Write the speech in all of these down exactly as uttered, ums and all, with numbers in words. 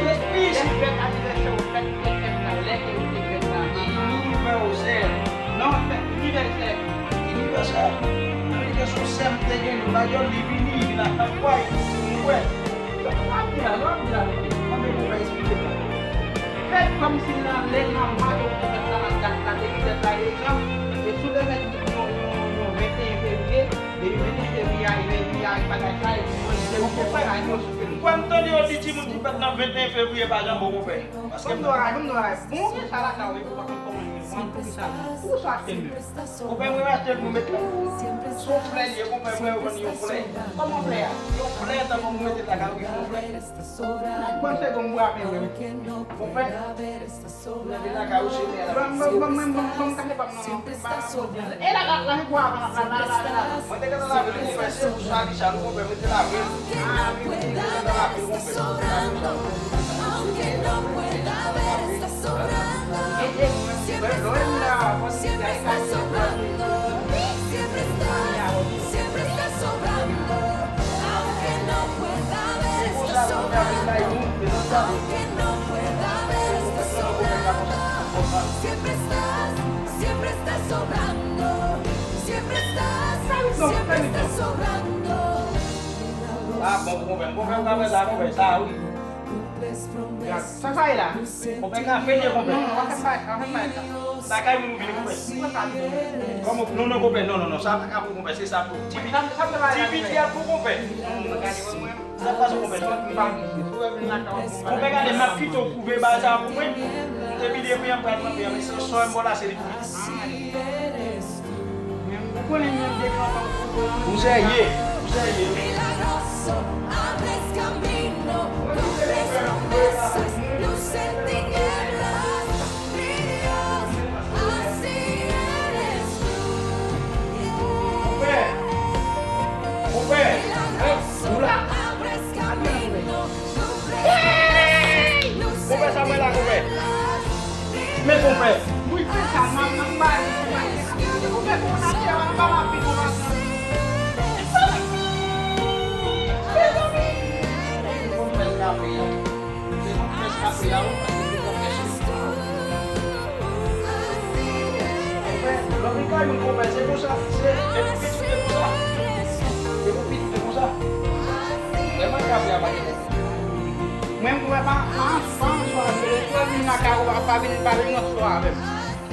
Jezi Kris. Lè fèt anivèsè w fèt, fèt fèt la, lè ke ou te fèt la. Inivèsè. Non, fèt inivèsè. Inivèsè. Ameriken se yon sè m te gen, li pa jòl, li vini, li vin ak tanpway, li wè. Sa w ap di la, sa w ap di la, mesye? Mande pou w esplike sa. Fèt kòmsi nan lè nan mwa ke ou te fèt la, nan dat la, depi dat la, egzanp, e si w te fèt yon, yon, yon venteyen fevriye, depi venteyen fevriye a, fevriye a, bagay sa, epi mwen, se ou te fè bagay yo sou fevriye. Ou kwè m tande yo di timoun ki fèt nan venteyen fevriye pa janm bon, konpè? Paske m... Konpè, mwen achte l pou mwen met la. Konpè, mwen achte l pou met la. Se yon flè l ye, konpè, mwen, mwen yon flè. Kòman flè a? Yon flè, tankou mwen mete l lakay ou, yon flè. Bon, se bon, mwen ape, wi. Konpè. Mwen mete l lakay ou, se flè la. Bon, bon, bon, bon, bon, bon, kase pa m nan. E la, la, la, la, la, la, la, la. Mwen te gentan lave l, konpè, se pou sa li sal, konpè, mete lave l. Ah, wi, wi, mwen te gentan lave l, konpè. Que no pueda haber, estás sobrando. Siempre estás, siempre estás sobrando. Siempre estás, siempre estás sobrando. Ah, bon, konpè, konpè, konpè, sa, konpè, sa, wi. Sa sa ye la? Konpè, kafe, ye, konpè. Non, non, pa fè bagay, pa fè bagay sa. Sa kay moun vini, konpè. Mwen pa vini. Kòman, non, non, konpè, non, non, non, sa pa ka pou konpè, se sa pou. Ti piti, Sa, sa, sa, ti piti, al pou konpè. Mwen gade wè mwen. Sa pa sou konpè, twòp. Mwen pa vini. Si w vin la ka w ap Konpè, gade, m ap kite w kouve bagay sa pou mwen. Epi depi an pral mande, men se sò m la, se li pou. Mwen konnen mwen depi lontan. Ou serye, ou serye. Milagroso, abres camino, cumples promesas, luz en tinieblas, mi Dios, así eres tú. Konpè, konpè, Milagroso, ou la. Abres camino, cumples promesas, luz Konpè, sa mwen la, konpè. en tinieblas, mi Men konpè. Wi, se sa, m ap, m ap bay, m ap bay. Ou fè pou moun ap fè, m ap ap vin konsa. Konpè kafe a. Se konpè kafe a, ou pa konpè chèch. Konpè, lòt moun kay moun konpè, se konsa, se, e pou pitit se konsa. E pou pitit se konsa. Vrèman kafe a pa gen konpè. Mwen, mwen pa, pa, pa answa avè w. Ou vin lakay ou, pa vin, pa vin answa avè m.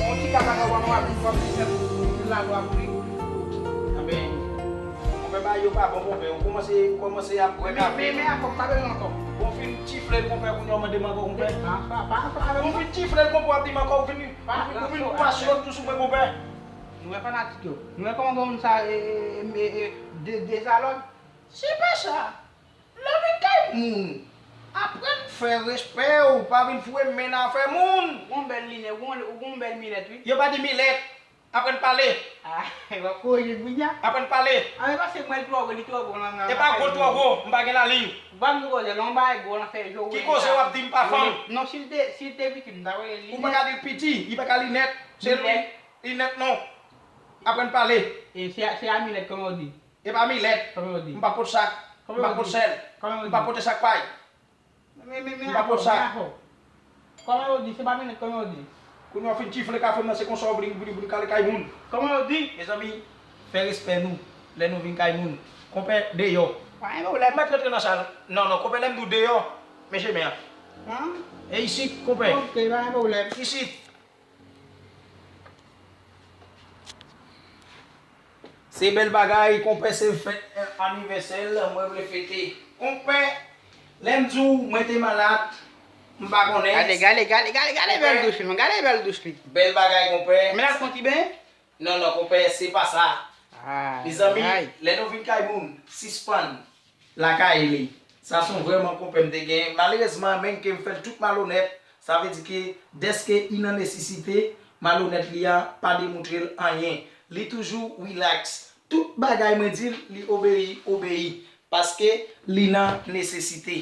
On ti ka pa ka wè mwen vin fò vin fè m vin la lwa pou li. Anben, konpè bagay yo pa bon konpè. Ou kòmanse, ou kòmanse ap bwè Men, kafe. men, men, akò, pa bezwen ankò. Bon, fin chifle l konpè, kounye a w mande m ankò konpè. Pa, pa, pa, pa avè Bon, mwen. Fin chifle l konpè, w ap di m ankò, ou vin, Pa, ou vin, ou vin pa, kwasyòt tou sou mwen konpè. Nou wè fanatik yo. Nou wè kòman gen moun sa, e, e, e, e, de, dezalòd. Se pa sa. Lè w vin kay moun, aprann fè respè w, pa vin foure men nan afè moun. Ou gon bèl linèt, ou gon, ou gon bèl milèt, wi. Yo pa di milèt, aprann pale. Ah, w ap korije kounye a. Aprann pale. Ah, men paske mwen twò gwo, li twò gwo nan, nan. E pa gwo twò gwo, m pa gen lalin. Ban nou koze, lè yon bagay gwo nan fè je ou. Ki koze w ap di m pa fanm? Non, si l te, si l te piti, m ta rele linèt. Ou pa ka di l piti, li pa ka linèt. Se linèt. Linèt non. Aprann pale. E se, se a milèt kòman w di? E pa milèt. Kòman w di? M pa pot sak. M pa pot sèl. M pa pote sak pay. Men, men, men, m pa pot sak. Kòman yo di? Se pa milèt, kòman yo di? Kounye a w fin chifle kafe m nan, se konsa w vin, vin, vin kale kay moun. Kòman yo di? Mezanmi, fè respè nou lè nou vin kay moun. Konpè, deyò. Pa gen pwoblèm. Mèt rantre nan sal. Non, non, konpè, lè m di w deyò, men chemen an. E isit, konpè. Ok, pa gen pwoblèm. Isit. Se bèl bagay, konpè, se fèt anivèsè l, mwen vle fete. Konpè, lè m di w mwen te malad, m pa konnen. Gade, gade, gade, gade, gade bèl douch li, man. Gade bèl douch li. Bèl bagay, konpè. Men l al pran ti ben? Non, non, konpè, se pa sa. Mezanmi, lè nou vin kay moun, sispann lakay li. Sa se yon vrèman konpè m te gen. Malerezman, menm ke m fè l tout malonèt, sa vle di ke dèske i nan nesesite, malonèt li a pa demontre l anyen. Li toujou relax. Tout bagay mwen di l, li obeyi, obeyi. Paske li nan nesesite.